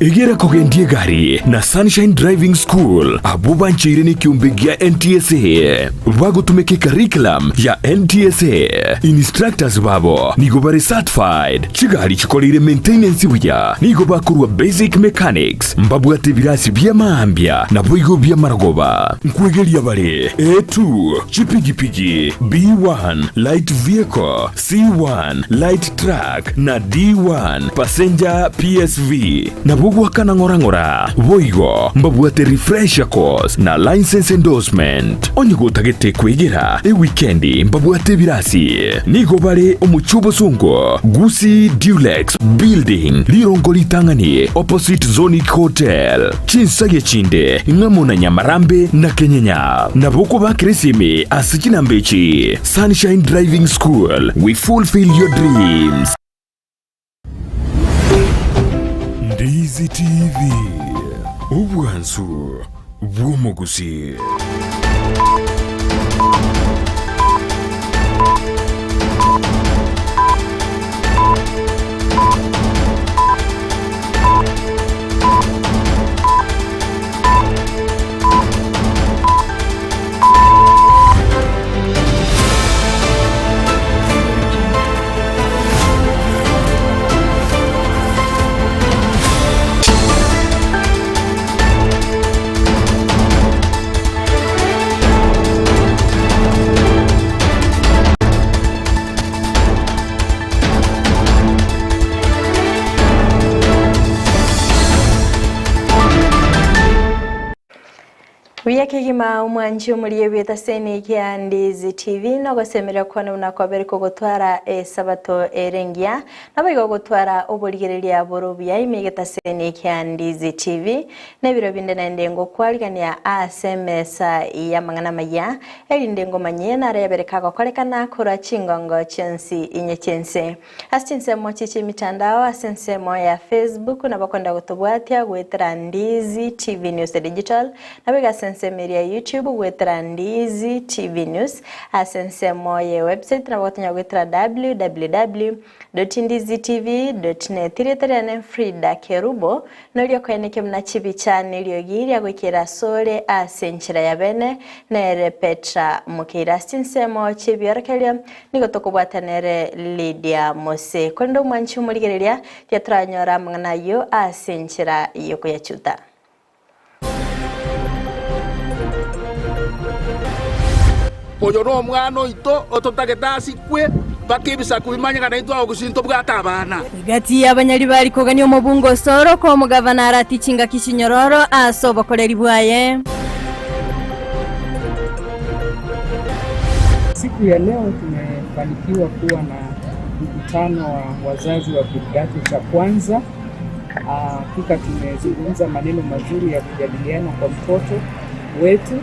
Egera kogendia egari na Sunshine Driving School abwo bancheire nekiombe gia NTSA bagotumeka ecurriculum ya NTSA. Instructors babo nigo bare certified, chigari chikoreire maintenance buya, nigo bakorwa basic mechanics, mbabwate ebirasi bia maambia naboigo bi'amarogoba. Nkwegeria bare A2, chipigipigi, B1, light vehicle, C1, light truck, na D1, passenger PSV. Nabo goakana ng'ora ng'ora. Boigo mbabwate refresher course na licence endorsement. Onye gotagete kwegera ewikendi mbabwate ebirasi. Nigo bare omochie obosongo, Gusii Dulux Building, rirongo ritang'ani opposite Zonic Hotel. Chinsagia chinde ng'amo na Nyamarambe na Kenyenya. Nabo okobakera esimi ase chinamba echi, Sunshine Driving School, we fulfill your dreams. Ndizi TV, obwansu bw'omogusii. Buya kegima omwanchi omoria ebieta seni kia Ndizi TV nogosemeria kwane buna kwabere kogotwara esabato ere engiya naboigo gotwara oborigereria bore obuya ime egetaseni kia Ndizi TV na ebiro binde naende ngokwarigania ase emesa y'amang'ana amaya erinde ngomanyie nare yabere kagokorekana korwa chingongo chionsi inye chi'ense. Ase chinsemo chie chi'emitandao ase ensemo ya Facebook nabo okoenda gotobwatia goetera Ndizi TV News Digital, naboigo ase ensemo eria ya YouTube goetera Ndizi TV News, ase ensemo ye website nabo ogotonya goetera www.ndizitv.net. Erieta riane Frida Kerubo, noria okoenekia buna chibicha na eriogi riagoikera asore ase enchera ya bene, nere Petra Mokeira. Ase chinsemo chi'ebiorokererio Nigo tokobwata nere Lydia Mose. Korende omwanchi omorigereria, tiatoranyora amang'ana ayio ase enchera y'okoyachuta. Oyo nomwana oito ototagete asikwe, mpaka ebisaku bimanye ng'a naintwe abagusii ntobwate abana. Egati y'abanyaribari kogania omobunge osoro komogavana arati chingaki chinyororo ase obokoreri bwaye. Siku ya leo tumefanikiwa kuwa na mkutano wa wazazi wa kidato cha kwanza. Hakika tumezungumza maneno mazuri ya kujadiliana kwa mtoto wetu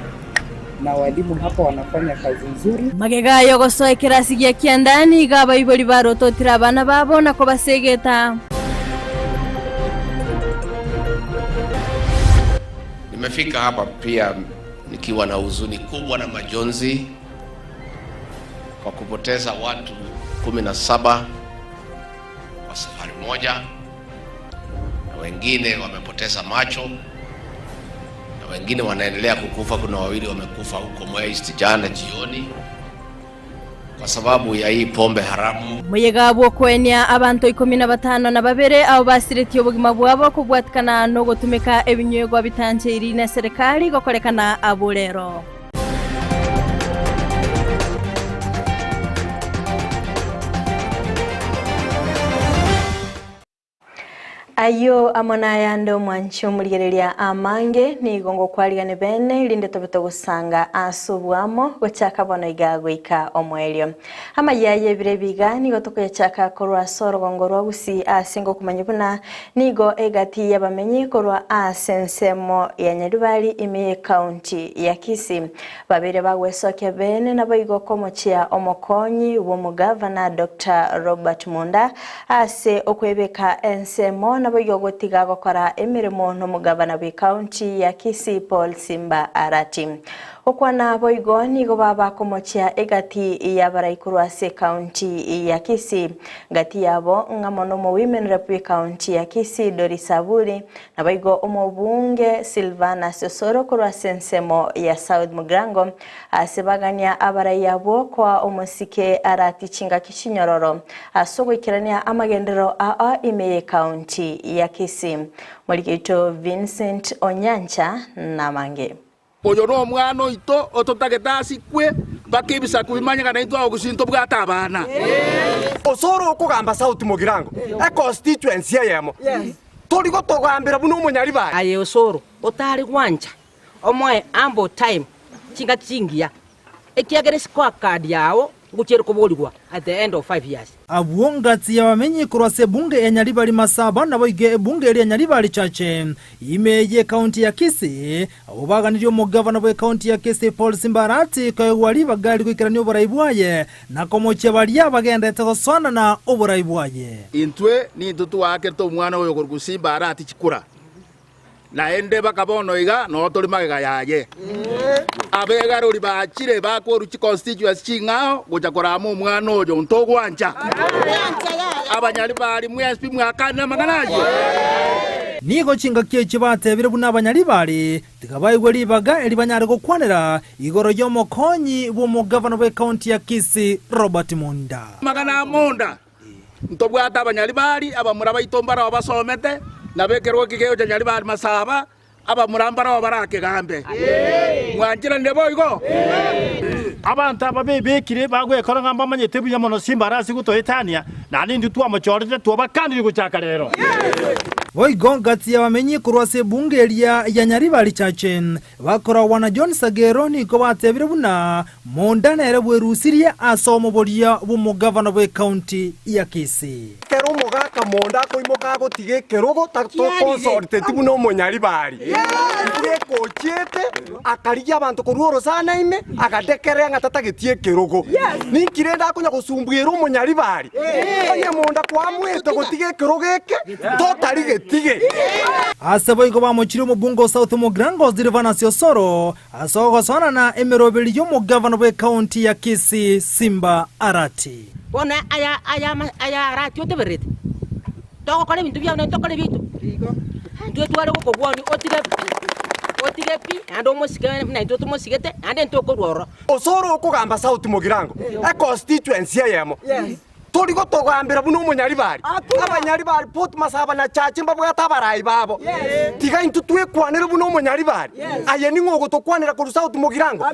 na walimu hapa wanafanya kazi nzuri. Magega y'ogosoa ekerasi gia kianda nigo abaibori barototire abana babo na kobasegeta. Nimefika hapa pia nikiwa na huzuni kubwa na majonzi kwa kupoteza watu 17 kwa safari moja, na wengine wamepoteza macho na wengine wanaendelea kukufa. Kuna wawili wamekufa huko Mwea East jana jioni kwa sababu ya hii pombe haramu. Omoyega bw'okoenia abanto ikomi na batano na babere abo basiretie obogima bwabo kobwatikana nogotumeka ebinywegwa bitancheiri neserikali gokorekana abwo rero. Ayio amo nayande omwanche omorigereria amange, nigo ngokwarigania bene, erinde tobe togosanga ase oboamo, gochaka bono iga goika omoerio. Amayia y'ebiro ebi iga nigo tokoyachaka korwa ase orogongo rwa Gusii ase ngokomanya buna nigo egati y'abamenyi korwa ase ensemo ya Nyaribari ime y'ecounty ya Kisii babeire bagwesokia bene naboigo komochia omokonyi bw'omogavana Doctor Robert Munda Ase okwebeka ensemo naboigo gotiga gokora emeremo nomogavana bw'ecounty ya Kisii Paul Simba Arati. Gokwana boigo nigo babakomochia egati y'abarai korwa ase ekaunti ya Kisii. Gati yabo ng'amo nomo-women rep bw'ekaunti ya Kisii Doris Aburi, naboigo omobunge Silvanus Osoro korwa ase ensemo ya South Mugirango, ase bagania abarai abwo koa omosike arati chingaki chinyororo ase ogoikerania amagenderero ao ime y'ekaunti ya Kisii. Morigeito Vincent Onyancha namange. Oyo nomwana oito ototagete asikwe, mpaka ebisaku bimanye ng'a naintwe abagusi ntobwate abana. Osoro okogamba South Mugirango, econstituency eyemo, tori gotogambera buna omonyaribari. Aye Osoro, otare gwancha omoe ample time chingaki chingiya, ekiagera escorecard yao ngochia ere koborigwa at the end of 5 years. Abwo ngatsi y'abamenyi korwa ase ebunge ya Nyaribari Masaba naboigo ebunge eria Nyaribari Chache ime y'ekaunti ya Kisii, abwo baganirie omogavana bw'ekaunti ya Kisii Paul Simba Arati koegwa ribaga rigoikerania oborai bwaye na komochia baria bagenderete gosoanana oborai bwaye. Intwe nintwe twaakerete omwana oyo korwa Simba Arati chikura, Naende baka bono iga noo tori magega yaye. Abegarori bachire bakorwa chiconstituency ching'ao gocha korama omwana oyo ntogwancha. Abanyaribari mwensi pi mwakanire amang'ana ayio? Nigo chingaki echio batebire buna abanyaribari tiga baigwe ribaga eri banyare gokwanera igoro y'omokonyi bw'omogavana bw'ekaunti ya Kisii Robert Monda. Amang'ana a Monda Ntobwate abanyaribari, abamura baito mbarao basomete, nabo ekerogo eke kegocha Nyaribari Masaba, abamura mbarao barakegambe. Mwancheranire boigo? Abanto aba bebekire bagwekora ng'a mbamanyete buya mono chimbarasi gotoetania, naende intwe twamochorete twabakanirie gochaka rero. Boigo gati y'abamenyi korwa ase ebunge eria ya Nyaribari Chache, Bakoragwa na John Sagero nigo batebire buna Monda nere bwerusirie ase omoboria bw'omogavana bw'ecounty ya Kisii. Ekero omogaka monda akoimoka agotiga ekerogo tokonsolteti buna omonyaribari. Mbura ekochiete akarigia abanto korwa orosana ime agadekerea ng'a tatageti ekerogo. Ninki rende akonya gosumbwera omonyaribari? Onye monda kwamoete gotiga ekerogo eke totari getige. Ase boigo bamochirie omobunge o South Mugirango Silvanus Osoro ase ogosoanana emeroberi y'omogavana bw'ecounty ya Kisii Simba Arati. Bono aya aya aya Arati otebererete, togokora ebinto biao naintwe tokore ebinto. Intwe tware gokobwonia otige pi, otige pi, naende omosike buna intwe tomosigete, naende ntokorwa ororo. Osoro okogamba South Mugirango, econstituency eyemo. Tori gotogambera buna omonyaribari. Abanyaribari Port Masaba na Chache mbabwate abarai babo. Tiga intwe twekwanere buna omonyaribari. Aye ning'o ogotokwanera korwa South Mugirango?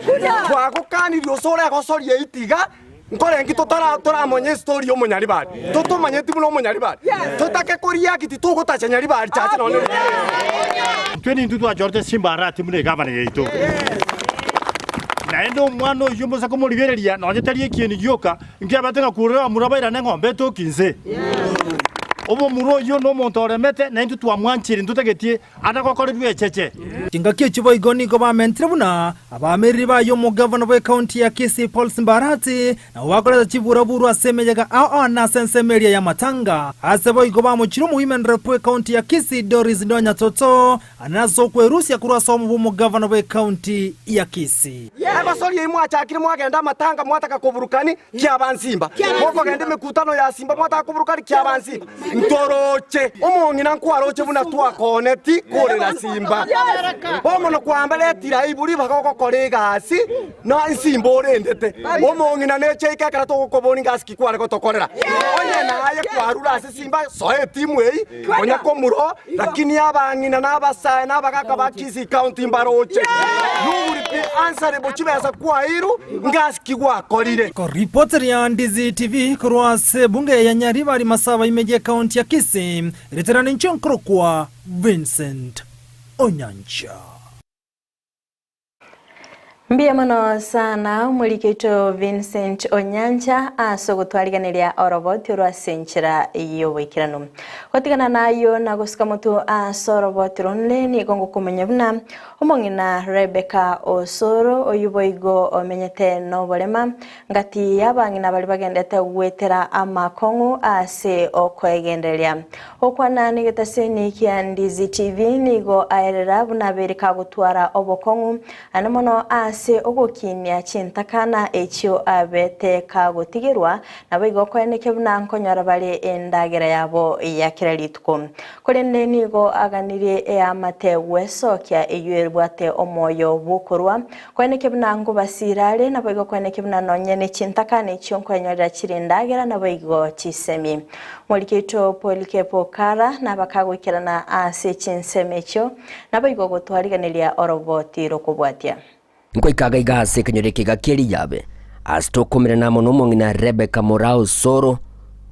Twagokanirie osore egosoria eyio tiga nkorenki totara toramonye estory ya omonyaribari. Totomanyeti buna omonyaribari. Totake koria ki titogotacha nyaribari Chache nonye rituko erimo. Intwe nintwe twachorete Simba Arati buna egavana yaito. Naende omwana oyio mbosa komorigereria nonye tari ekieni gioka, Nkiabete ng'a kurera abamura bairane eng'ombe etoki inse. Omomura oyio nomonto oremete, na intwe twamwanchire, ntotagetie ande gokorerwa echeche. Chingaki echio boigo nigo bamentire buna abaamereri baye omogavana bw'ecounty ya Kisii Paul Simbarati nabwo bakoreta chiburaburu ase emeyega ao ao na ase ensemo eria y'amatanga. Ase boigo bamochire omowomen rep bw'ecounty ya Kisii Doris Ndonya Toto Ande nase okwerusia korwa ase omobe omogavana bw'ecounty ya Kisii. Egosori eyio mwachakire mwagenda amatanga mwataka koburukani kiabansimba, mokogenda emekutano ya simba mwataka koburukani kiabansimba. Ntoroche omong'ina nkwaroche buna twakooneti kore na simba. Bono kwambaretire aibu ribaga ogokora egasi na nsimba orendete. Omong'ina neche ike ekero togokoboria ngasi ki kware gotokorera. Onye naye kwarure ase simba soa etimu eyio konya komuro Lakini abang'ina na abasae na abagaaka ba Kisii County mbaroche you will be answerable chibesa kwairu ngasi ki gwakorire. Koripoteria Ndizi TV korwa ase ebunge ya Nyaribari Masaba ime y'ecounty ya Kisii, ritarani inche nkorokwa Vincent Onyancha. Mbuya mono sana omoriki oito Vincent Onyancha ase ogotwariganeria oroboti orwo ase enchera y'oboikeranu. Gotigana nayio na gosika motwe ase oroboti ronde nigo ngokomanya buna omong'ina Rebecca Osoro oyio boigo omenyete noborema ngati y'abang'ina baria bagendete goetera amakong'u ase okoegendereria. Gokwana negetaseni kia Ndizi TV nigo aerera buna abeire kagotwara obokong'u ande mono ase. ase ogokinia chintakana echio abete kagotigerwa, naboigo koenekia buna nkonyora bare endagera yabo ya kera rituko. Korende nigo aganirie eamate gwesokia eyio ebwate omoyo bw'okorua, koenekia buna nkobasiira are, naboigo koenekia buna nonye ne chintakana echio nkoenyorera chire endagera naboigo chisemi. Morikeito Polikepo Kara nabakagoikerana ase chinsemo echio, Naboigo gotwarigeneria oroboti rokobwatia. Nkoika iga ase ekenyoro eke iga kia Eliabe, ase tokomerana amo nomong'ina Rebeka moraa o Soro,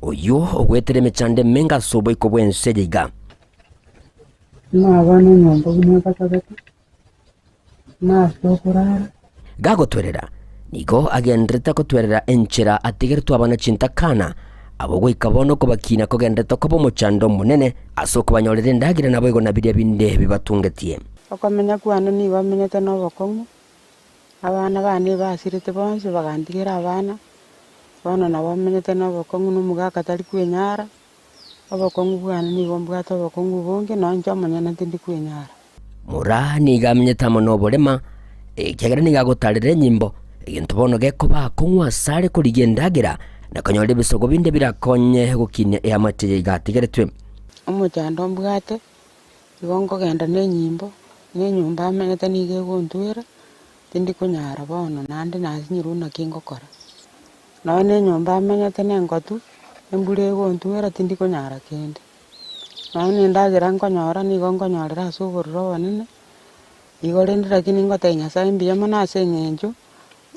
oyio ogwetera emechando emenge ase oboiko bw'ense eye iga. Ng'a abana enyomba buna ebatagete, na ase okorara. Gagotwerera, nigo agendererete gotwerera enchera atigeretwe abana chintakana, abwo goika bono okobakina kogendererete koba omochando omonene ase okobanyorera endagera naboigo na biria binde bibatungetie. Okomenya kwane nigo menyete nobokong'u, abana bane ebasirete bonsi bagantigera abana, bono nabo menyete nobokong'u na omogaka tari kwenyara, obokong'u bwane nigo mbwate obokong'u obonge nonya inche omonyene tindi kwenyara. Moraa nigo amenyete amo noborema, ekiagera nigo agotaarera enyimbo, egento bono gekoba akong'u asare korigia endagera, na konyora ebisogo binde birakonye gokinia eamate eye iga atigeretwe. Omochando mbwate, igo nkogenda na enyimbo, na enyomba amenyete nigo egontwera, tindi konyara bono naende nasinyirwe naki ngokora. Nonya na enyomba amenyete na engotu, embura egontwera tindi konyara kende. Nonya na endagera nkonyora nigo nkonyorera ase obororo obonene, igo rende lakini ngotebia Nyasaye mbuya mono ase eng'encho,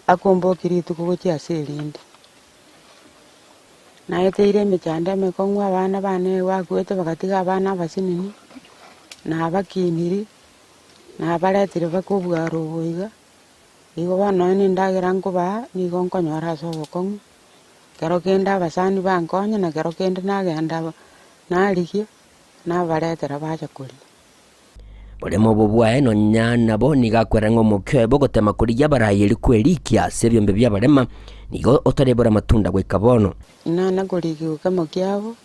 akombokia rituko gochia ase erinde. Naeteire emechando emekong'u abana bane bakwete bagatiga abana abasinini, nabakiniri, nabaretire mpaka obwaro obo iga, igo bono nonya na endagera nkobaa nigo nkonyora ase obokong'u. Kero kende abasani bankonya, na kero kende nagenda narigia, nabaretera bacha koria. Boremo obo bwaye nonya nabo nigo akwera ng'a omokia oye bw'ogotema korigia abarayeri kwerikia ase ebiombe bi'abarema nigo otarebora amatunda goika bono. Nana korigia ekemo kiabo,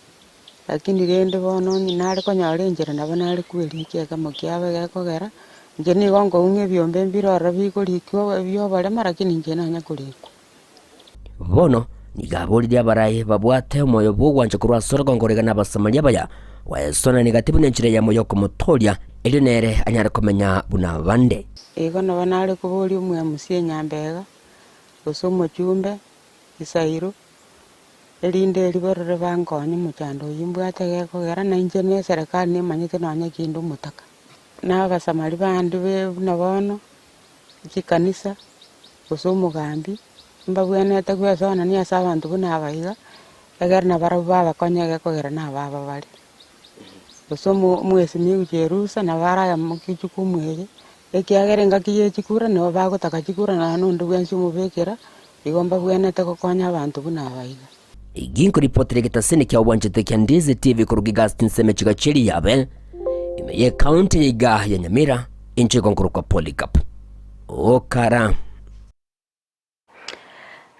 lakini rende bono onye nare konyora enchera nabo nare kwerikia ekemo kiabo egekogera, inche nigo nkoung'a ebiombe mbire ororo bikorikiwa ebi'oborema lakini inche nanya korikwa. Bono nigo aboririe abaraai babwate omoyo bw'ogwancha korwa ase orogongo roiga na Abasamaria abaya, gwesonania gati buna enchera eyemo y'okomotooria, erio nere anyare komenya buna abande. Igo nabo nare koboria omwemusi enyambega, gose omochumbe, Isairo, erinde erio barore bankonye omochando oyio mbwate gekogera na inche na eserekari nemanyete nonya kende omotaka. Na Abasamari bande be buna bono, chikanisa, gose omogambi, mbabwenerete gwesoanania ase abanto buna aba iga, egere nabarabwo babakonye egekogera nababa bare. Gose omo omwesimigwa cherusa nabo aramokie jukumu eye, ekiagera engaki ye chikura nigo bagotaka chikura nonya na onde bwensi omobekera, igo mbabwenerete gokonya abanto buna aba iga. Ginko ripoti ri'egetasini kia obwanchete kia Ndizi TV koruga iga ase chinsemo echiga chi'Eriabe, ime y'ecounty ya iga ya Nyamira, inche igo nkorokwa Polycarp Okara.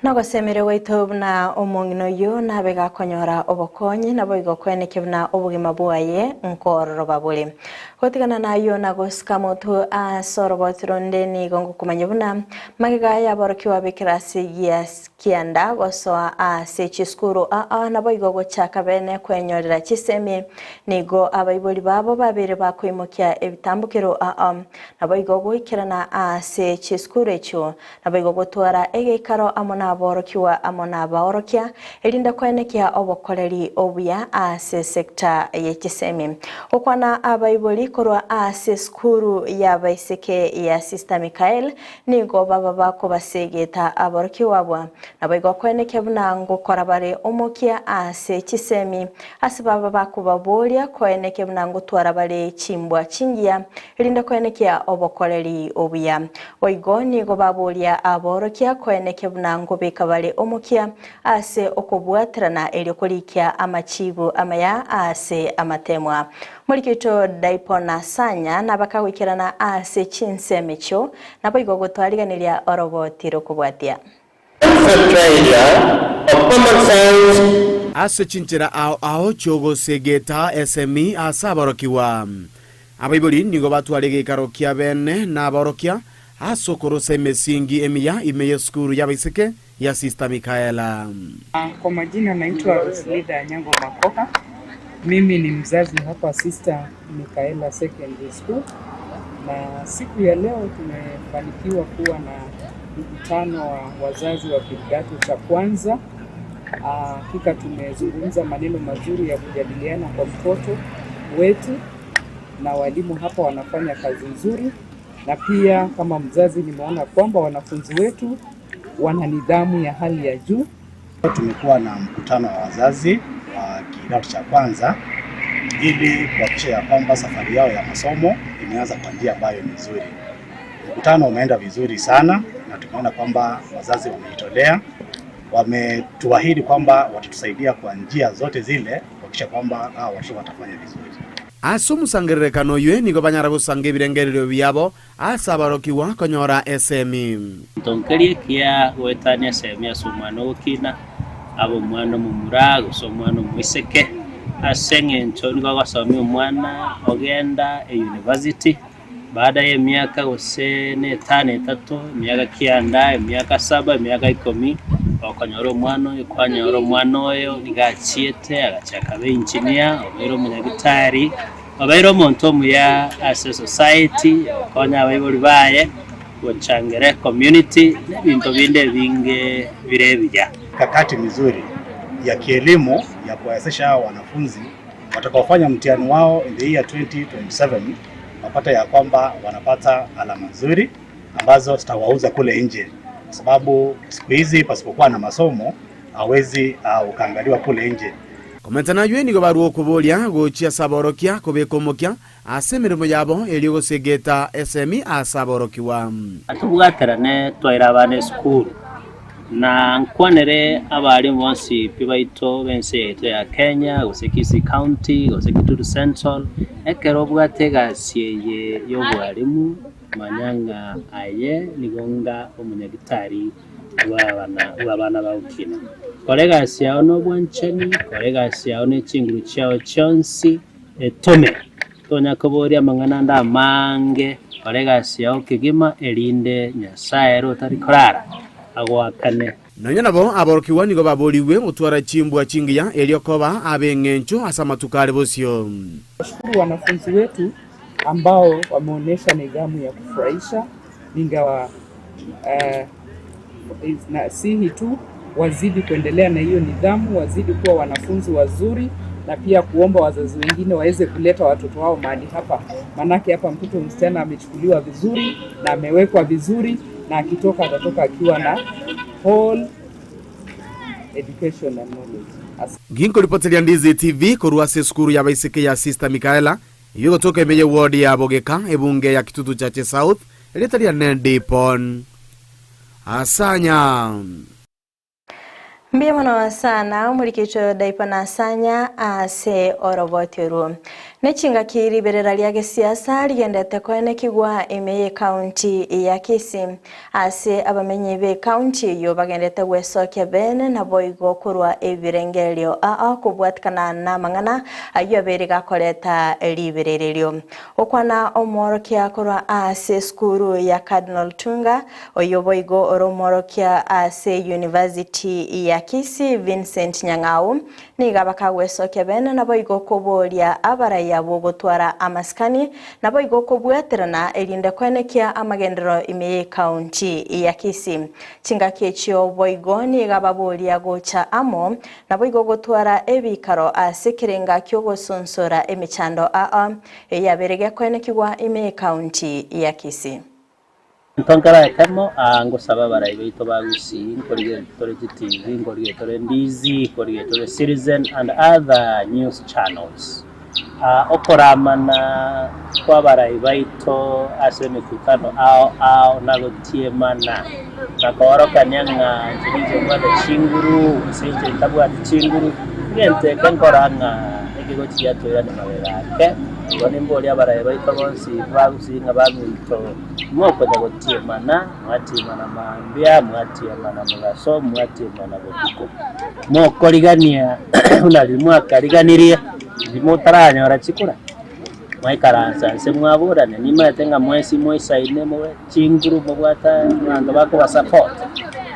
Nogosemeria gwaito buna omong'ina oyio nabe gakonyora obokonyi, naboigo koenekia buna obogima bwaye nkororoba bore. Gotigana nayio na gosika motwe ase oroboti ronde nigo ngokomanya buna magega y'aborokigwa b'ekerasi gia Kianda gosoa ase chisukuru aa naboigo gochaka bene kwenyorera chisemi. Nigo abaibori babo babeire bakoimokia ebitambokero aa naboigo goikerana ase chisukuru echio, naboigo gotwara egeikaro amo naborokigwa amo nabaorokia, erinde koenekia obokoreri obuya ase sector ye chisemi. Gokwana abaibori korwa ase esukuru y'abaiseke ya Sister Michael Nigo baba bakobasegeta aborokigwa abwo, naboigo koenekia buna ngokora bare omokia ase chisemi, ase baba bakobaboria koenekia buna ngotwara bare chimbwa chingiya, erinde koenekia obokoreri obuya. Boigo nigo baboria aborokia koenekia buna ngobeka bare omokia ase okobwaterana erio korikia amachibu amaya ase amatemwa. Morikito Daipona Sanya nabakagoikerana ase chinsemo echio, naboigo gotwariganiria oroboti rokobwatia. Ase chinchera ao ao chi'ogosegeta esemi ase aborokigwa. Abaibori nigo batwara egeikaro kia bene na aborokia. ase okorosa emesingi emiya ime y'esukuru y'abaiseke ya Sister Michaela. Kwa majina naitwa Roslida Anyango Makoha. Mimi ni mzazi hapa Sister Michaela Secondary School, na siku ya leo tumefanikiwa kuwa na mkutano wa wazazi wa kidato cha kwanza. Hakika tumezungumza maneno mazuri ya kujadiliana kwa mtoto wetu, na walimu hapa wanafanya kazi nzuri, na pia kama mzazi nimeona kwamba wanafunzi wetu wana nidhamu ya hali ya juu. Tumekuwa na mkutano wa wazazi wa kidato cha kwanza ili kuhakikisha ya kwamba safari yao ya masomo imeanza kwa njia ambayo ni nzuri. Mkutano umeenda vizuri sana na tumeona kwamba wazazi wamejitolea, wametuahidi kwamba watatusaidia kwa njia zote zile kuhakikisha kwamba hao watoto watafanya vizuri. Ase omosangererekano oyio nigo banyara gosanga ebirengererio biabo ase abarokigwa konyora esemi. Gento nkeria ekiya goetania esemi ase omwana ogokina, abe omwana omomura gose omwana omoiseke, ase eng'encho nigo agosomia omwana ogenda eyunivasiti, baada y'emiaka gose na etano etato, emiaka kianda, emiaka saba, emiaka ikomi, okonyora omwana oyo kwanyora omwana oyo nigo achiete agachia akaba engineer, obeire omonyagitari, obeire omonto omuya ase esociety, okonya abaibori baye, gochangera ecommunity, na ebinto binde ebinge bire ebiya. Mikakati mizuri ya kielimu ya kuwawezesha hawa wanafunzi watakaofanya mtihani wao in the year 2027 wapate ya kwamba wanapata alama nzuri ambazo tutawauza kule nje, kwa sababu siku hizi pasipokuwa na masomo hawezi ukaangaliwa kule nje. Komenta nayio nigo barua okoboria gochia ase aborokia kobeka omokia ase emeremo yabo erio gosegeta esemi ase aborokigwa. Tobwaterane twaire abana esukuru, na nkwanere abarimu bonsi pi baito b'ense yaito ya Kenya, gose Kisii County, gose Kitutu Central, ekero obwate egasi eye y'obwarimu, manya ng'a aye nigo onga omonyagitari bw'abana bw'abana bagokina. Kora egasi yao nobwanchani, kora egasi yao ne chinguru chiao chionsi, etome. Tonya koboria amang'ana ande amange, kora egasi yao kegima, erinde Nyasae ere otari korara agoakane. Nonya nabo aborokigwa nigo baborigwe gotwara chimbwa chingiya erio koba ab'engencho ase amatuko are bosio. Nashukuru wanafunzi wetu ambao wameonyesha nidhamu ya kufurahisha, ningawa nasihi tu wazidi kuendelea na hiyo nidhamu, wazidi kuwa wanafunzi wazuri, na pia kuomba wazazi wengine waweze kuleta watoto wao mahali hapa, manake hapa mtoto msichana amechukuliwa vizuri na amewekwa vizuri, na akitoka atatoka akiwa na whole education and knowledge. As Ginkoripoteria Ndizi TV korwa ase esukuru y'abaiseke ya Sister Michaela, eyio egotoka ime ye ward ya Bogeka, ebunge ya Kitutu Chache South, erieta riane Dipon Asanya. Mbuya mono sana omorikicho Daipa na Asanya ase oroboti orwo. Nechingaki riberera ria gesiasa rigendete koenekigwa ime ye county ya Kisii ase abamenyi be county eyo bagendete gwesokia bene naboigo korwa ebirengererio aa kobwatikana na amang'ana ayio abere gakoreta riberererio. Okwana omworokia korwa ase esukuru ya Cardinal Tunga oyo boigo ore omworokia ase University ya Kisii Vincent Nyang'au niga bakagwesokia bene naboigo koboria abaraiya bogotwara amasikani naboigo kobwaterana erinde koenekia amagenderero ime ye county ya Kisii. Chingaki echio boigo niga baboria gocha amo naboigo gotwara ebikaro ase ekerenga kiogosonsora emechando aa eyabere gekoenekigwa ime ye county ya Kisii. Into nkero ekemo, aa ngosaba abarai baito ba Gusii, nkorigereria tore chiTV, nkorigereria tore Ndizi, nkorigereria tore Citizen and other news channels. Aa okoramana kwa abarai baito ase emekutano ao ao nagotiemana na koorokania ng'a inche ninche mbwate chinguru gose inche ntabwati chinguru, egento eke nkora ng'a ekegochi giatoirania magega ake. Igo nimborie abarai baito bonsi ba Gusii ng'a baminto Mokonya gotiemana, mwatiemana mambia, mwatiemana mogaso, mwatiemana botuko. Mokorigania buna riria mwakariganirie, riria motaranyora chikura. Mwaikaransa inse mwaborane, nimaete ng'a mwensi moisaine mobe chinguru mobwate abanto bakoba support,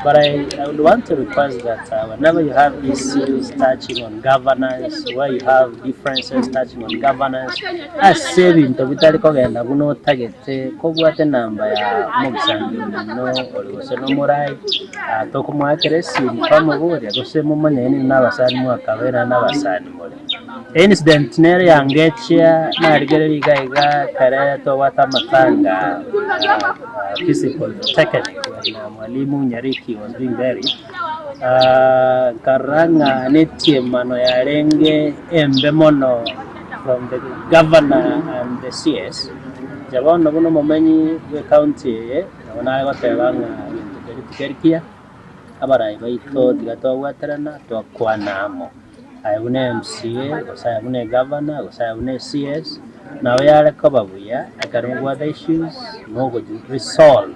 but I, I would want to request that whenever you have issues touching on governance, where you have differences touching on governance, ase ebinto bitari kogenda buna otagete, kobwate enamba ya omogisangio omino ore gose nomorai, tokomoakera esimi twamoboria gose momanye nini nabasani mwakabera nabasani more. Incident nere yangechia narigereria iga iga ekere twabwate amatanga Kisii Polytechnic when Mwalimu Nyariki was being buried, nkarora ng'a netiemano yarenge embe mono from the governor and the CS. Inche bono buna omomenyi bw'ecounty eye nabo nare goteba ng'a egento keria tikeri kiya, abarai baito tiga twabwaterana twakwana amo. Aye buna MCA, gose aye buna egavana, gose aye buna eCS, nabo yare koba buya ekero mobwate issues mogochi resolve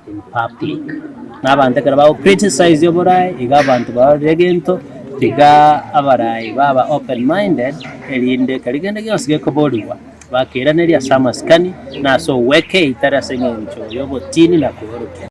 in public. Na abanto ekero bago criticize oboraai, iga abanto barorire egento, tiga abarai baba open minded, erinde keri kende gionsi gekoborigwa, bakeiraneria ase amasikani, na ase ogwekei tari ase eng'encho ya obotini na koorokia.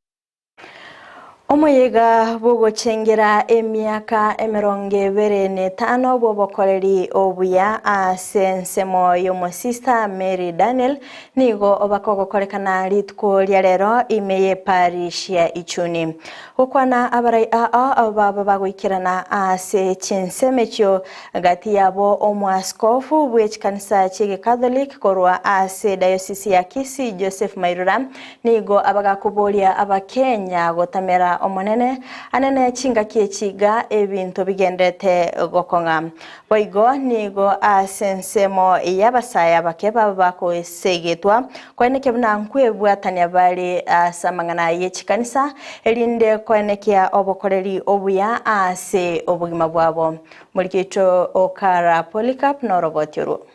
Omoyega bw'ogochengera emiaka emerongo ebere na etano bw'obokoreri obuya ase ensemo y'omosista Mary Daniel nigo obakogokorekana rituko ria rero ime y'eparish ya Ichuni. Gokwana abarai ao abo baba bagoikerana ase chinsemo echio gati yabo omoaskofu bw'echikanisa chi'egekatholik korwa ase diocese ya Kisii Joseph Mairura Nigo abagakoboria Abakenya gotamera Omonene anene chingaki echi iga ebinto bigenderete gokong'a. Boigo nigo ase ensemo y'abasae abake baba bakosegetwa koenekia buna nkwebwatania bare ase amang'ana ye chikanisa erinde koenekia obokoreri obuya ase obogima bwabo. Morikito Okara Polycarp noroboti orwo.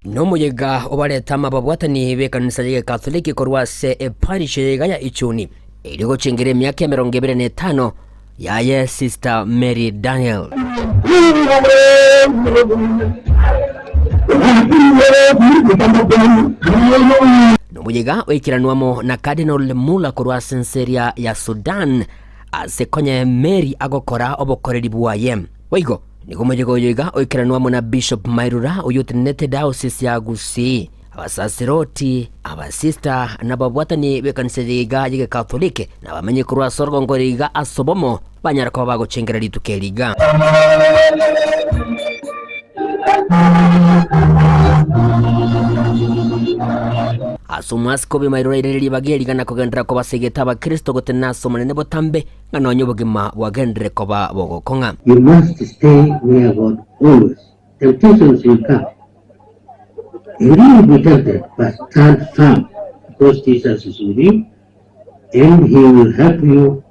Nomoyega obarete amababwatani b'ekanisa y'Egekatholiki korwa ase eparish eyeiga ya Ichuni, erio gochengera emiaka emerongo ebere na etano yaye Sister Mary Daniel. Nomoyega oikeranwe amo na Cardinal Muller korwa ase ense eria ya Sudan, Ase konya Mary agokora obokoreri bwaye. Boigo, nigo omoyega oyo iga oikeranwe amo na Bishop Mairura oyio otenenete Diocese ya Gusii, abasasiroti, abasista na ababwatani b'ekanisa eye iga y'Egekatholiki na abamenyi korwa ase orogongo ore iga ase obomo banyare koba bagochengera rituko eri iga. Ase omwasiko obimaire orairere ribaga eri gana kogenderera kobasegeta abakristo gotenena ase Omonene botambe, ng'a nonya obogima bwagenderere koba bogokong'a. You must stay near God always. Temptations will come. And you will be tempted, but stand firm because Jesus is with you and he will help you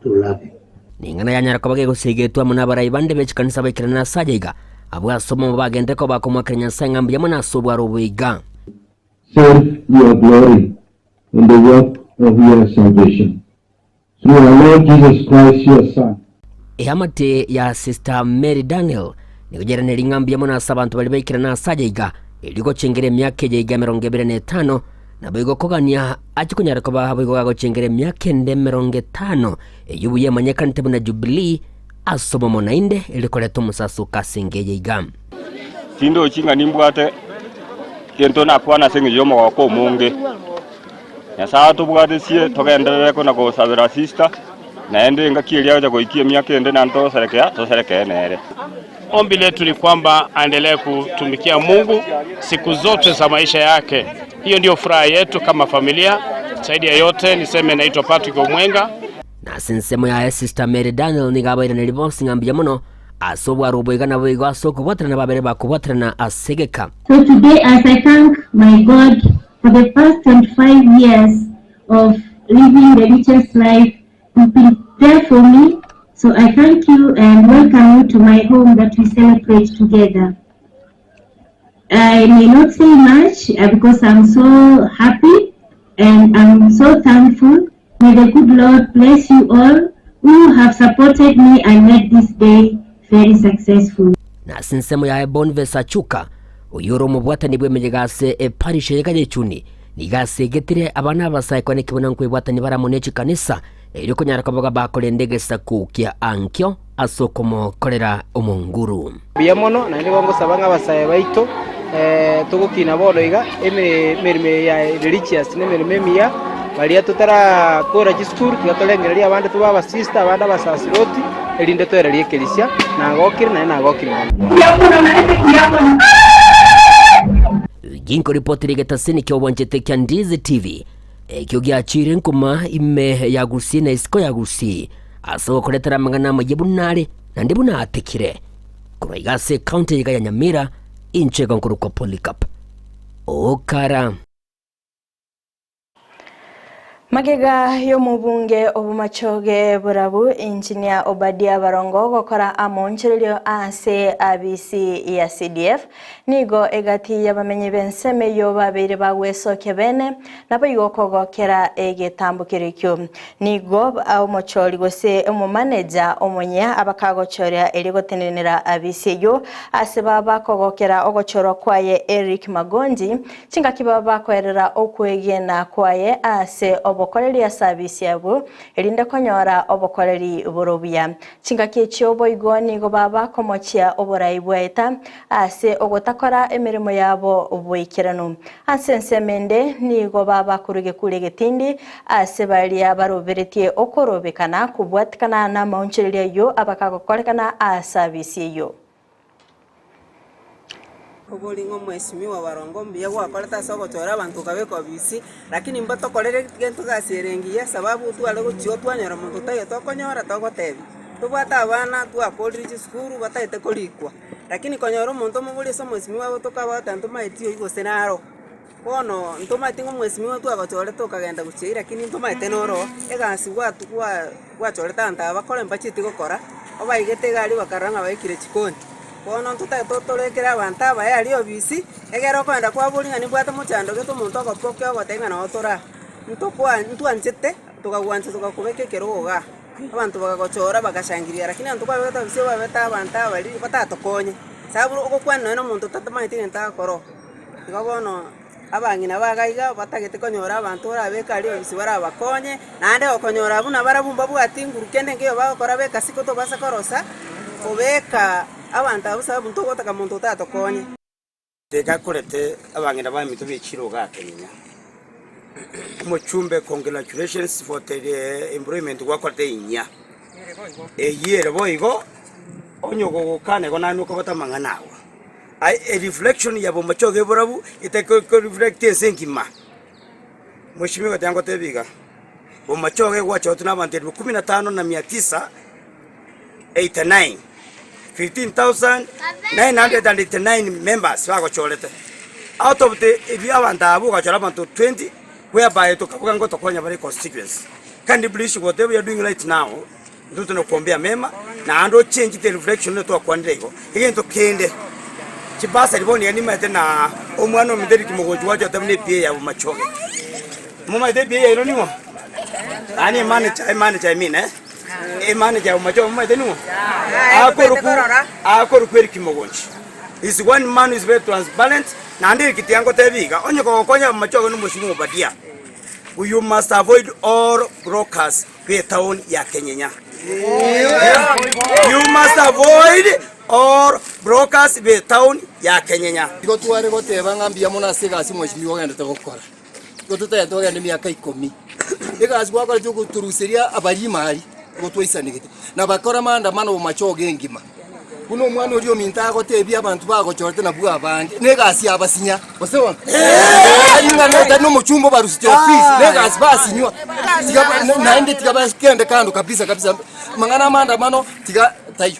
to love him. Ning'ana yanyara koba gegosegetwa amo nabarai bande be chikanisa baikerane ase aya iga, abwo ase omomo bagende koba bakomoakera Nyasae ng'a mbuya mono ase obwaro obo iga. Serve your glory in the work of your salvation. Through our Lord Jesus Christ, your Son. Eamate ya Sister Mary Daniel nigo yairaneria ng'a mbuya mono ase abanto baria baikerane ase aya iga, erio gochengera emiaka eye iga emerongo ebere na etano, naboigo kogania achie konyara koba boigo gagochengera emiaka ende emerongo etano, eyio buya emanyekanete buna Jubilee, ase obomo naende erio koreta omosasoko ase enka eye iga. Tindochi ng'a nimbwate gento nakwane ase engencho y'omogoko omonge. Nyasae atobwatesie togenderere kona gosabera sister, naende engaki eria agocha goikia emiaka ende naende togoserekea, toserekee nere. Ombi letu ni kwamba aendelee kutumikia Mungu siku zote za maisha yake. Hiyo ndiyo furaha yetu kama familia. Zaidi ya yote niseme naitwa Patrick Omwenga. Na ase ensemo yaye Sister Mary Daniel nigo abairanerie bonsi ng'a mbuya mono ase obwaro oboiga naboigo ase okobwaterana babere bakobwaterana ase egeka. So today as I thank my God for the past 25 years of living the richest life, you've been there for me. So I thank you and welcome you to my home that we celebrate together. I may not say much uh, because I'm so happy and I'm so thankful. May the good Lord bless you all who have supported me and made this day very successful. Na ase ensemo yaye Boniface Achuka, oyio ore omobwatani bw'emeyega ase eparish eye Kanyechuni, nigo asegetire abana abasae kwane buna nkwebwatani bare amo ne chikanisa erio konyara koba bakorenda egesaku kia ankio ase okomokorera omonguru. Mbuya mono, naende nigo ngosaba ng'a abasae baito togokina bono iga emeremo eye ya religious nemeremo emiya, baria totarakora chisukuru tiga torengererie abande tobe abasista abande abasasiroti erinde toererie ekerisia, nagokire naende nagokire mono. Ginkoripotera egetaseni ki'obwanchete kia Ndizi TV, ekio giachiire nkuma ime ya Gusii na isiko ya Gusii, ase ogokoretera amang'ana amayia buna are naende buna atekire. Korwa iga ase ekaunti iga ya Nyamira, inche iga nkorokwa Polycarp Okara. Magega y'omobunge obomachoge borabu Engineer Obadia Barongo gokora amoonchorerio ase abisi ya CDF nigo egati y'abamenyi b'ensemo eyio babeire bagwesokia bene naboigo kogokera egetambokero ekio. Nigo omochori gose omomaneja omonyia abakagochoria erio gotenenera abisi eyio ase baba kogokera ogochorwa kwaye Eric Magonji Chingaki baba bakoerera okwegena kwaye ase obokoreri ase abisi abwo, erinde konyora obokoreri bore obuya. Chingaki echio boigo nigo baba komochia oborai bwaeta ase ogotakora emeremo yabo boikeranu. Ase ensemo ende nigo baba korwa egekuri egetindi ase baria baroberetie okorobekana kobwatikana namaonchoreria ayio abakagokorekana ase abisi eyio. Obori ng'a omwesimigwa barongo mbuya gwakorete ase ogochora abanto okabeka obisi, lakini mbatokorere gento egasi ere engiya esababu otware gochia otwanyora monto taiyo tokonyora togotebia. Tobwate abana twakorire chisukuru bataete korikwa, lakini konyora omonto omoborie ase omwesimigwa agotoka abagoteba ntomaeti oyio gose naro. Bono ntomaeti ng'a omwesimigwa twagochorete okagenda gochia eyio lakini ntomaete noro egasi gwatu gwa gwachorete abanto aba bakore mbachieti gokora, obaigete iga aria bakarora ng'a baikire chikoni. Bono ntotagete otorekere abanto abaya aria obisi, egere okogenda kwaboria ng'a nimbwate mochando gete omonto ogopokea ogotebia ng'a noo tore aa. Ntokwa ntwanchete tokagwancha tokakobeka ekerogo igaa, abanto bakagochora bagashangiria lakini abanto kwabegete obisi obabete abanto abaria batatokonye, sababu ogokwana nonye na omonto otatamanyeti egento agokora oo. Igo bono abang'ina ba iga batagete konyora abanto orabeke aria obisi barabakonye, naende okonyora buna barabwo mbabwati nguru kende nkeiyo bagokora beka siko tobasa korosa kobeka abanto abwo sababu ntogotaka monto otatokonye. Tigakorete abang'ina baminto be chirogo akenyenya. Omochumbe congratulations for the employment gwakorete enyia. Eyio ere boigo onye ogogokana igo naende okobata amang'ana ago. Aye ereflection ya bomochoge borabu etari ko reflect ense engima. Mweshimiwa tiga ngotebie iga, bomochoge gwachoretwe na abanto elifu kumi na tano na mia tisa 89, 15,989 members bagochorete. Out of the ebi abanto abwo ogachora abanto 20 whereby tokabuga ngotokonya bare constituency. Kindly please whatever you are doing right now, Intwe tinakombea mema, naende ochenchete reflection buna twakwanire igo. Egento kende, chibasari bono iga nimaete na omwana ominto Erick Mogochi gwachote buna ePA ya Bomachoge. Momaete ePA yaino ning'o? Yaani emanager, emanager I mean eh, emanager ya Bomachoge momaete ning'o? Akorokwa akorokwa Erick Mogochi. Is one man who is very transparent, naende Erick tiga ngotebie iga, onye kogokonya Bomachoge na omosubati Obadia, you must avoid all brokers. b'etaoni ya Kenyenya. You must avoid all brokers b'etaoni ya Kenyenya. Igo tware goteba ng'a mbuya mono ase egasi omweshimiwa ogendete gokora. Igo totagete togende emiaka ikomi. Egasi gwakorete ogotoruseria abarimo aria, igo twaisanegete. Na bakora maandamano bomachoge engima. Buna omwana oria ominto agotebia abanto bagochorete nabwo abange, na egasi yabasinya, gose bono? Tari ng'a no- tari nomochumba obarusetie ofisi, na egasi basinywa. Tiga ba- na- naende tiga bagende kando kabisa kabisa, amang'ana amaandamano tiga taiyo.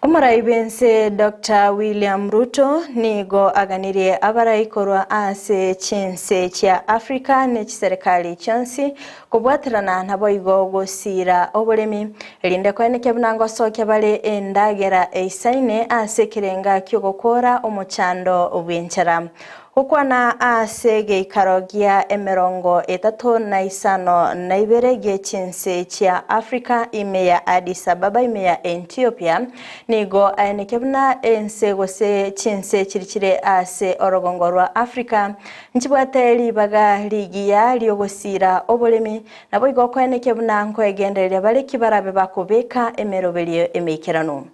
Omorai bw'ense Doctor William Ruto nigo aganirie abarai korwa ase chinse chia Africa ne chiserekari chionsi Kobwaterana naboigo gosiira oboremi, erinde koenekia buna ngosokia bare endagera eisaine ase ekerenga ki'ogokoora omochando bw'enchara. Gokwana ase geikaro gia emerongo etato na isano na ibere gie chinse chia Africa ime ya Addis Ababa ime ya Ethiopia, nigo aeneke buna ense gose chinse chirichire ase orogongo rwa Africa nchibwate ribaga rigiya riogosiira oboremi, naboigo koenekia buna nkoegendereria bare ki barabe bakobeka emeroberio emeikeranu.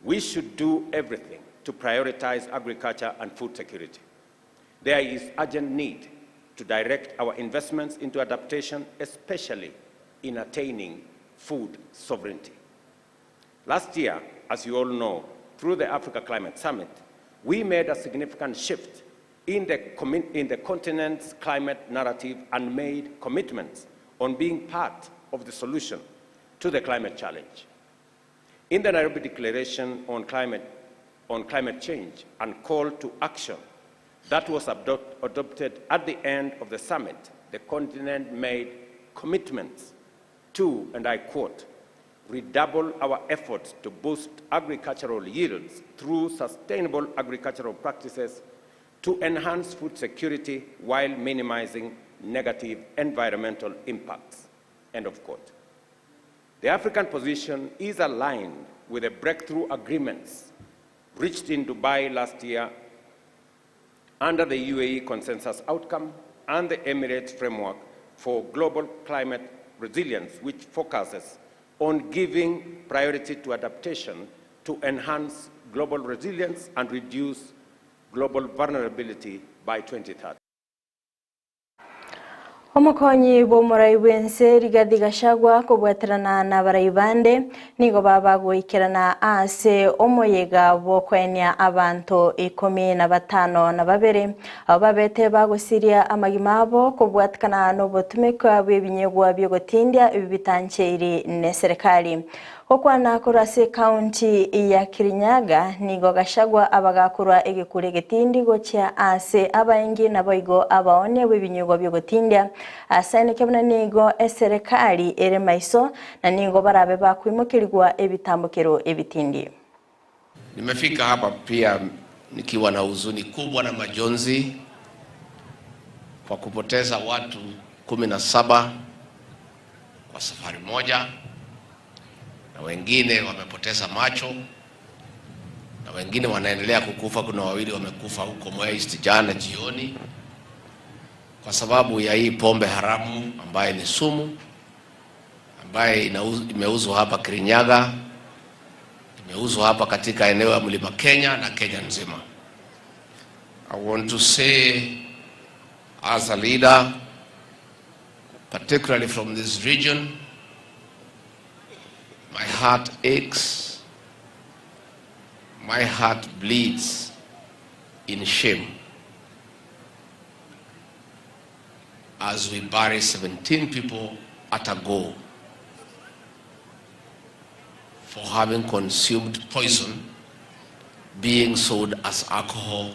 We should do everything to prioritize agriculture and food security. There is urgent need to direct our investments into adaptation, especially in attaining food sovereignty. Last year, as you all know, through the Africa Climate Summit, we made a significant shift in the, in the continent's climate narrative and made commitments on being part of the solution to the climate challenge. In the Nairobi Declaration on Climate, on climate Change and Call to Action that was adopted at the end of the summit, the continent made commitments to, and I quote, redouble our efforts to boost agricultural yields through sustainable agricultural practices to enhance food security while minimizing negative environmental impacts. End of quote. The African position is aligned with the breakthrough agreements reached in Dubai last year under the UAE consensus outcome and the Emirates framework for global climate resilience, which focuses on giving priority to adaptation to enhance global resilience and reduce global vulnerability by 2030. Omokonyi bw'omorai bw'ense Rigathi Gachagua kobwaterana n'abarai bande nigo baba goikerana ase omoyega bw'okoenia abanto ikomi na batano na babere abo babete bagosiria amagima abo kobwatikana n'obotumeka bw'ebinyegwa biogotindia ebi bitancheiri ne serikali. Gokwana korwa ase ekaunti ya Kirinyaga nigo Gachagua abagakorwa egekura egetindi gochia ase abaengi naboigo abaonia bw'ebinyugwa biogotindia ase buna nigo eserekari ere maiso na nigo barabe bakwimokerigwa ebitambukero ebitindi. Nimefika hapa pia nikiwa na huzuni kubwa na majonzi kwa kupoteza watu 17 kwa safari moja, na wengine wamepoteza macho na wengine wanaendelea kukufa. Kuna wawili wamekufa huko Mwea East jana jioni kwa sababu ya hii pombe haramu ambaye ni sumu, ambaye imeuzwa hapa Kirinyaga, imeuzwa hapa katika eneo ya Mlima Kenya na Kenya nzima. I want to say as a leader, particularly from this region, my heart aches, my heart bleeds in shame as we bury 17 people at a go for having consumed poison being sold as alcohol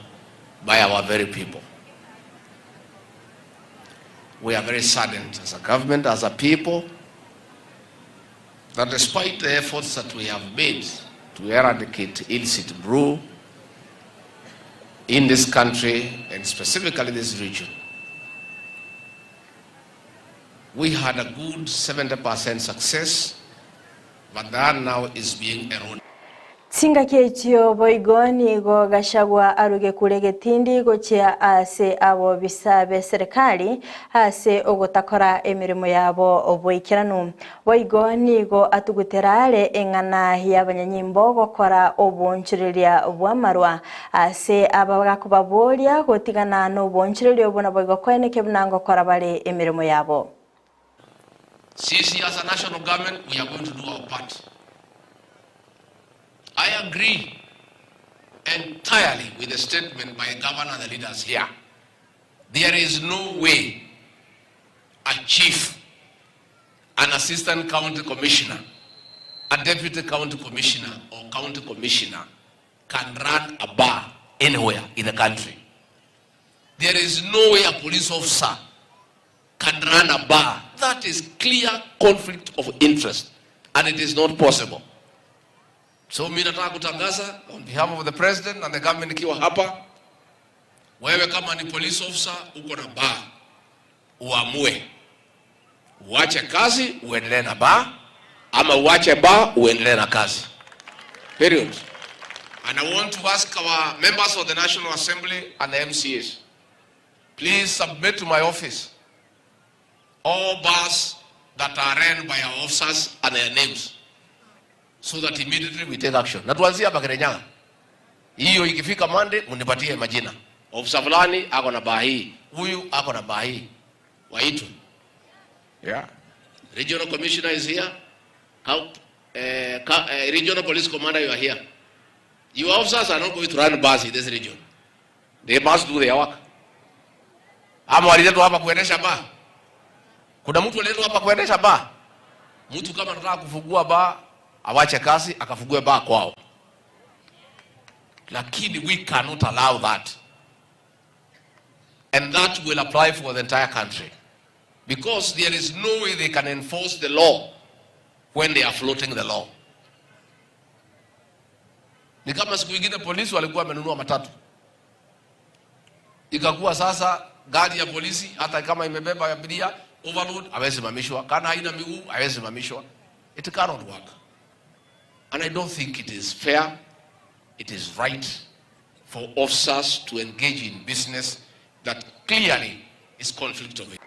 by our very people. We are very saddened as a government, as a people, that despite the efforts that we have made to eradicate illicit brew in this country and specifically this region, we had a good 70% success, but that now is being eroded. Tsingaki echio boigo nigo Gachagua aruge kure getindi gochia ase abo bisa be serikali ase ogotakora emirimo yabo oboikeranu. Boigo nigo atuguterare eng'ana y'abanyanyimbo gokora obonchereria bw'amarwa ase abagakobaboria gotigana n'obonchereria obo naboigo koeneke buna ngokora bare emirimo yabo. Sisi as a national government, we are going to do our part. I agree entirely with the statement by the governor and the leaders here. There is no way a chief, an assistant county commissioner, a deputy county commissioner or county commissioner can run a bar anywhere in the country. There is no way a police officer can run a bar. That is clear conflict of interest, and it is not possible. So mimi nataka kutangaza on behalf of the president and the government ikiwa hapa, Wewe kama ni police officer uko na bar, uamue uache kazi uendelee na bar ama uache bar uendelee na kazi. Period. And I want to ask our members of the National Assembly and the MCAs, please submit to my office all bars that are run by our officers and their names so that immediately we take action. Na tuanzie hapa Kirinyaga. Hiyo ikifika Monday mnipatie majina. Ofisa fulani ako na baa hii, huyu ako na baa hii. Waitwe. Yeah. Regional commissioner is here. How, regional police commander, you are here. Your officers are not going to run bars in this region. They must do their work. Ama waliletwa hapa kuendesha baa? Kuna mtu aliletwa hapa kuendesha baa? Mtu kama anataka kufungua baa, awache kazi akafungue baa kwao. Lakini we cannot allow that. And that will apply for the entire country. Because there is no way they can enforce the law when they are floating the law. Ni kama siku ingine polisi walikuwa wamenunua matatu, ikakuwa sasa gari ya polisi hata kama imebeba abiria overload, hawezi simamishwa, kama haina miguu hawezi simamishwa. It cannot work. And I don't think it is fair, it is right for officers to engage in business that clearly is conflict of interest.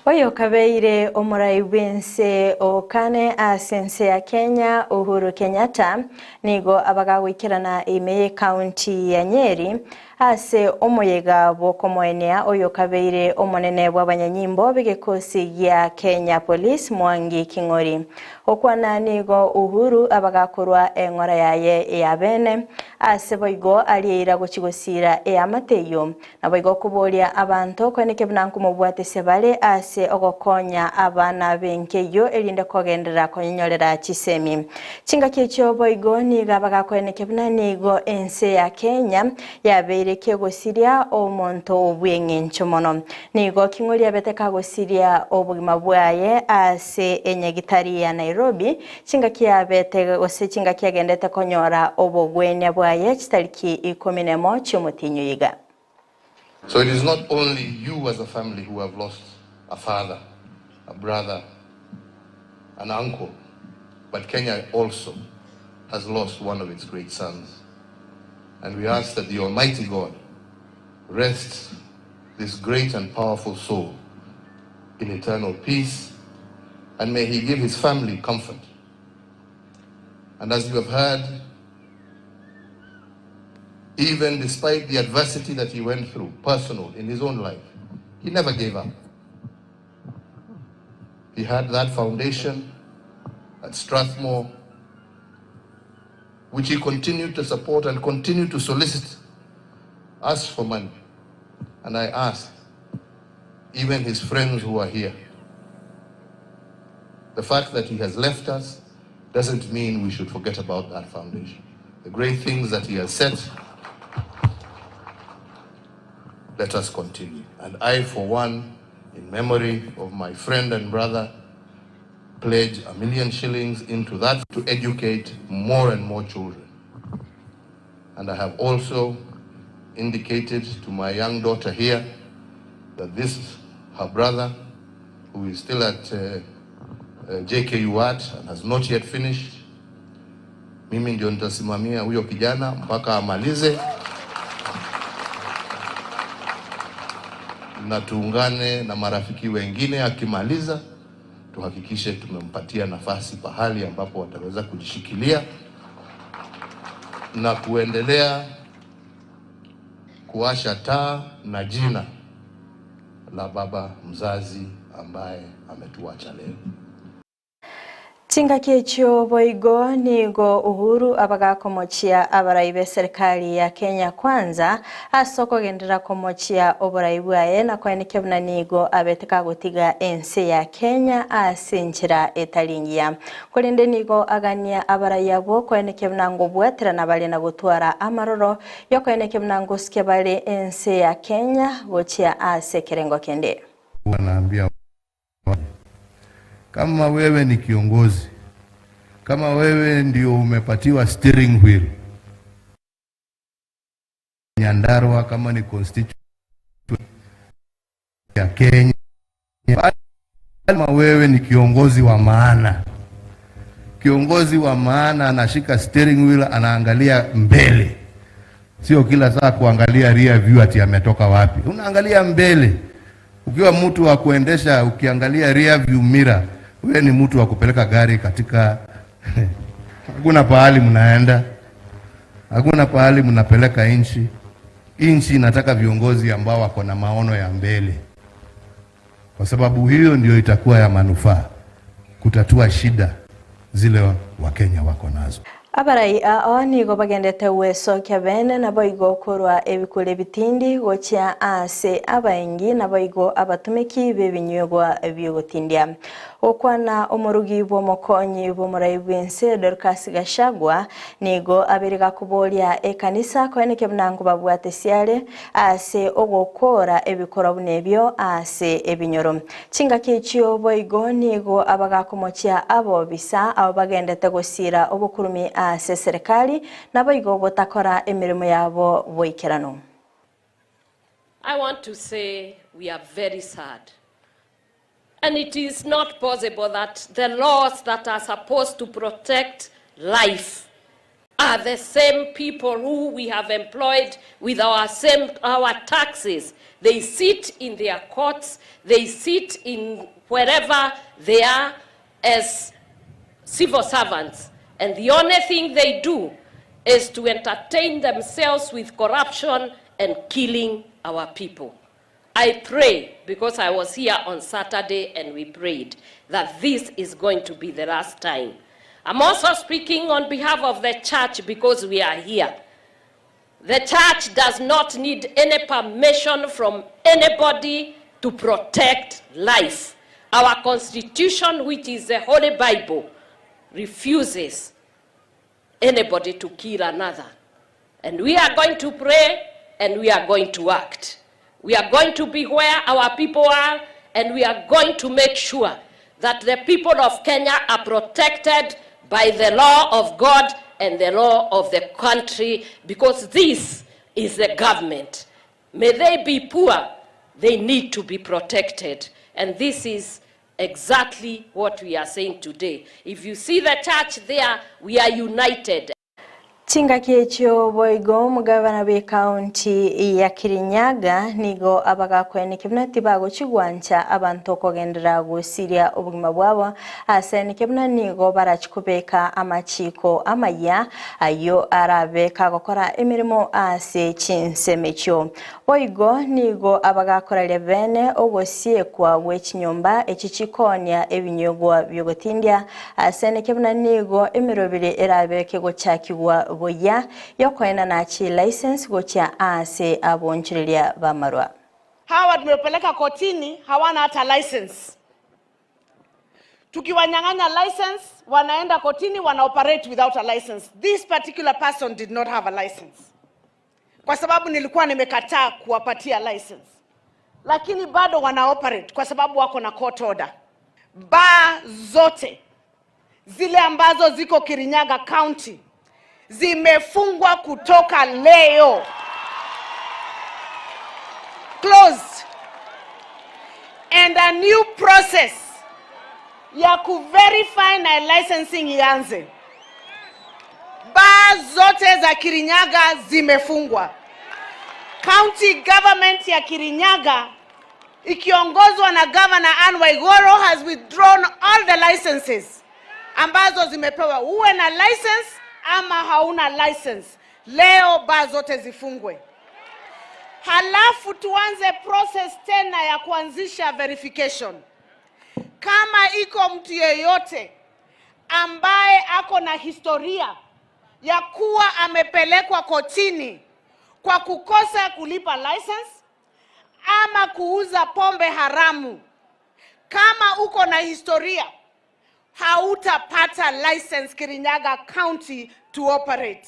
Oyo kabeire omorai bwense okane ase ense ya Kenya Uhuru Kenyatta nigo abagagwikirana ime ye county ya Nyeri ase omoyega bwokomoenea oyo kabeire omonene bw'abanyanyimbo b'egekosi gia Kenya Police Mwangi King'ori. Okwana nigo Uhuru abagakorwa eng'ora yaye ya bene ase boigo arieira gochigosira eamate eyo naboigo okoboria abanto kweneke buna nkomobwatisia bare ase ogokonya abana benkeyo erinde kogenderera konyenyorera chisemi. Chingaki echio boigo nigo abagakoeneke buna nigo ense ya Kenya yabeire kegosiria omonto obweng'encho mono. Nigo King'ori abete kagosiria obogima bwaye ase enyagitari ya Nairobi chingaki yabete gose chingaki agendete konyora obogwenia bwaye chitariki 11 chiomotinyo iga. So it is not only you as a family who have lost a father, a brother, an uncle, but Kenya also has lost one of its great sons. And we ask that the Almighty God rests this great and powerful soul in eternal peace, and may he give his family comfort. And as you have heard, even despite the adversity that he went through, personal, in his own life, he never gave up. He had that foundation at Strathmore, which he continued to support and continued to solicit us for money. And I ask, even his friends who are here, the fact that he has left us doesn't mean we should forget about that foundation. The great things that he has set, let us continue. And I, for one, in memory of my friend and brother, pledge 1,000,000 shillings into that to educate more and more children. And I have also indicated to my young daughter here that this, her brother, who is still at JKUAT and has not yet finished, mimi ndio nitasimamia huyo kijana mpaka amalize, na tuungane na marafiki wengine akimaliza, tuhakikishe tumempatia nafasi pahali ambapo wataweza kujishikilia na kuendelea kuwasha taa na jina la baba mzazi ambaye ametuacha leo. Chingaki echio boigo nigo Uhuru abagakomochia abarai be serikali ya Kenya Kwanza ase okogendera komochia oborai bwaye na koeneke buna nigo abeteka gotiga ense ya Kenya ase enchera etaringia. Korende nigo agania abarai abo koeneke buna ngobwaterana bare na gotwara amaroro yokoeneke buna ngosike bare ense ya Kenya gochia ase ekerengo kende. Wanaambia kama wewe ni kiongozi, kama wewe ndio umepatiwa steering wheel, Nyandarua, kama ni constituency ya Kenya, kama wewe ni kiongozi wa maana, kiongozi wa maana anashika steering wheel, anaangalia mbele, sio kila saa kuangalia rear view ati ametoka wapi. Unaangalia mbele. Ukiwa mtu wa kuendesha, ukiangalia rear view mirror, wewe ni mtu wa kupeleka gari katika hakuna pahali mnaenda, hakuna pahali mnapeleka nchi. Nchi inataka viongozi ambao wako na maono ya mbele, kwa sababu hiyo ndio itakuwa ya manufaa kutatua shida zile Wakenya wako nazo. Abarai ao nigo bagendete gwecokia bene nabo igo korwa ebikura ebitindi gochia ase abaengi nabo igo abatumiki b'ebinywegwa biogotindia. Gokwana omorugi bw'omokonyi bw'omorai bw'ense Dorcas Gachagua nigo abere gakoboria ekanisa koeneke buna babwate siare ase ogokora ebikorwa buna ebio ase ebinyoro. Chingaki echio boigo nigo abagakomochia abobisa abo bagendete gosira obokurumi ase serikali nabo igo gotakora emirimo yabo boikerano. I want to say we are very sad. And it is not possible that the laws that are supposed to protect life are the same people who we have employed with our same our taxes. They sit in their courts, they sit in wherever they are as civil servants. And the only thing they do is to entertain themselves with corruption and killing our people. I pray, because I was here on Saturday and we prayed, that this is going to be the last time. I'm also speaking on behalf of the church because we are here. The church does not need any permission from anybody to protect life. Our constitution, which is the Holy Bible, refuses anybody to kill another. And we are going to pray and we are going to act. We are going to be where our people are and we are going to make sure that the people of Kenya are protected by the law of God and the law of the country because this is the government. May they be poor, they need to be protected. And this is exactly what we are saying today. If you see the church there, we are united. Chingaki echio boigo omogabana bwe county ya Kirinyaga nigo abagakweneke buna tibagochigwancha abantu okogendera gosiria obogima bwabo ase nike buna nigo barachikobeka amachiko amaya ayo arabeka gokora emirimo ase chinsemo echio. Boigo nigo abagakoraria bene ogosiekwa gwe chinyomba echi chikonia ebinyogwa biogotindia ase nike buna nigo emirobere erabeke gochakigwa boya yokoena na chi license gochia ase abonchireria bamarwa. Hawa tumepeleka kotini, hawana hata license. Tukiwanyang'anya license, wanaenda kotini, wana operate without a license. This particular person did not have a license, kwa sababu nilikuwa nimekataa kuwapatia license, lakini bado wana operate kwa sababu wako na court order. Baa zote zile ambazo ziko Kirinyaga County zimefungwa kutoka leo, closed, and a new process ya kuverify na licensing ianze. Baa zote za Kirinyaga zimefungwa. County government ya Kirinyaga ikiongozwa na Governor Anne Waiguru has withdrawn all the licenses ambazo zimepewa. Uwe na license ama hauna license, leo baa zote zifungwe. Halafu tuanze process tena ya kuanzisha verification. Kama iko mtu yeyote ambaye ako na historia ya kuwa amepelekwa kotini kwa kukosa kulipa license ama kuuza pombe haramu, kama uko na historia hautapata license Kirinyaga County to operate.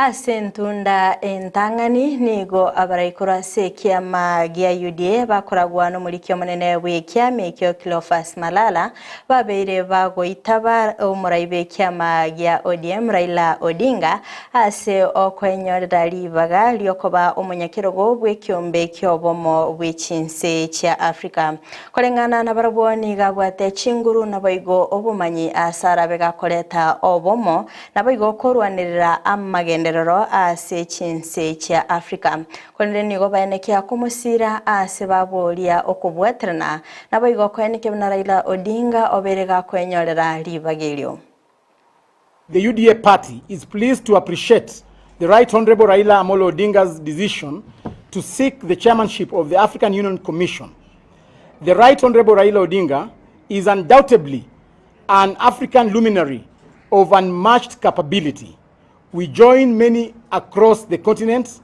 Ase entunda entang'ani nigo abarai korwa ase ekiama gia UDA bakoragwa nomoriki omonene bw'ekiama ekio Cleophas Malala babeire bagoitaba omorai bw'ekiama gia ODM Raila Odinga ase okoenyorera ribaga riokoba omonyakerogo bw'ekiombe ki'obomo bwe chinse chia Africa. Koreng'ana nabarabwo nigo abwate chinguru naboigo obomanyi ase arabe gakoreta obomo Naboigo korwanerera amagenderero ase chinse chia Africa. Korende nigo baenekia komosira aase baboria okobwaterana, naboigo koenekia buna Raila Odinga obeire gakoenyorera ribaga erio. The UDA party is pleased to appreciate the Right Honourable Raila Amolo Odinga's decision to seek the chairmanship of the African Union Commission. The Right Honourable Raila Odinga is undoubtedly an African luminary of unmatched capability. We join many across the continent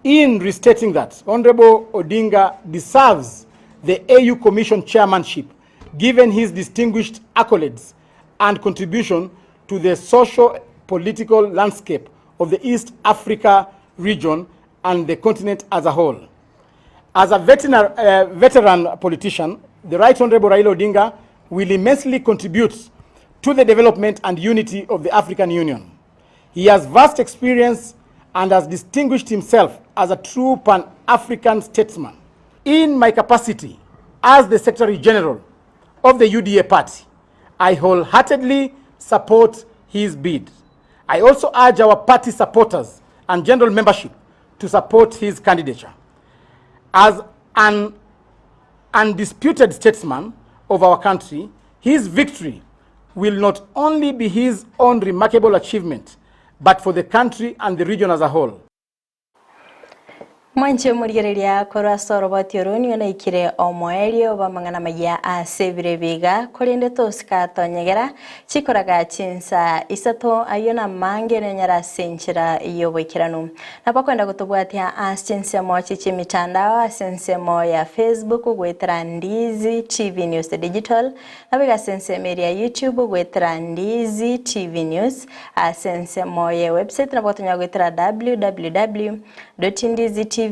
in restating that Honorable Odinga deserves the AU Commission chairmanship given his distinguished accolades and contribution to the social political landscape of the East Africa region and the continent as a whole. As a veteran, veteran politician, the Right Honorable Raila Odinga will immensely contribute to the development and unity of the African Union. He has vast experience and has distinguished himself as a true Pan-African statesman. In my capacity as the Secretary General of the UDA party, I wholeheartedly support his bid. I also urge our party supporters and general membership to support his candidature. As an undisputed statesman of our country, his victory will not only be his own remarkable achievement, but for the country and the region as a whole. Mwanche omorigereria korwa ase oroboti oro nigo naikire omoerio bw'amang'ana amaya ase ebiro ebi iga, korende tosika tonyegera chikoraga chinsa isato ayio namange nonyare ase enchera y'oboikeranu. Nabo okwenda gotobwatia ase chinsemo chie chi'emitandao ase ensemo ya Facebook goetera Ndizi TV News Digital, Naboigo ase ensemo eria ya YouTube goetera Ndizi TV News, ase ensemo ye website nabo gotonyora goetera www.ndizitv.net.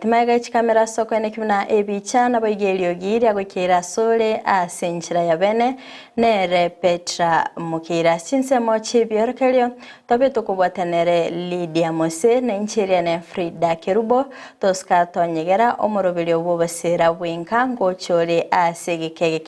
Magega ye chikamera ase okoenekia buna ebicha naboigo eriogi riagoikeire asore ase enchera ya bene nere Petra Mokeira. Ase chinsemo chi'ebiorokererio Tobe tokobwata nere Lydia Mose, na inche eria ne Frida Kerubo, tosika tonyegera omoroberio bw'obosera bw'enka ngocha ore ase egeka ege.